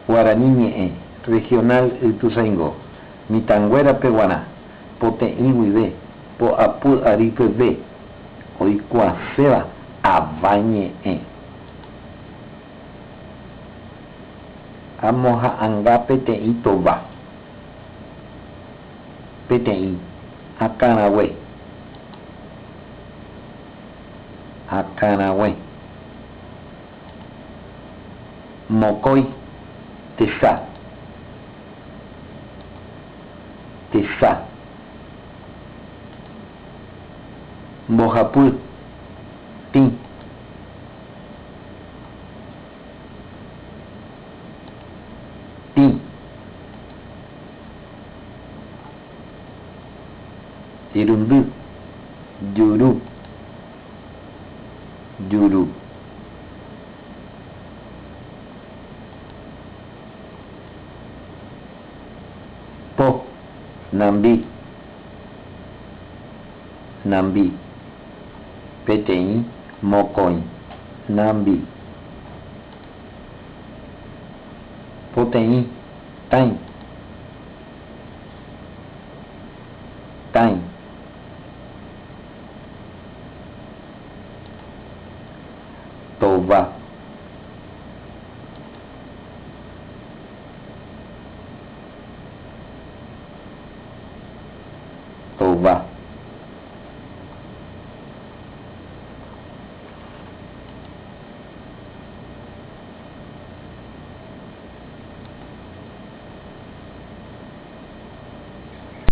Guarani ñe'ẽ Regional Ytũsãingo mitãnguérape guarã, poteĩ guive poapy ary peve oikuaaséva avañe'ẽ. Amoha'anga peteĩ tova. Peteĩ akãrague. Akãrague. Mokõi tesa. Tesa. Mbohapy tĩ. Tĩ. Irundy juru. Juru. Po nambi. Nambi. Peteĩ, mokõi. Nambi. Poteĩ, tãi. Tãi. Tova.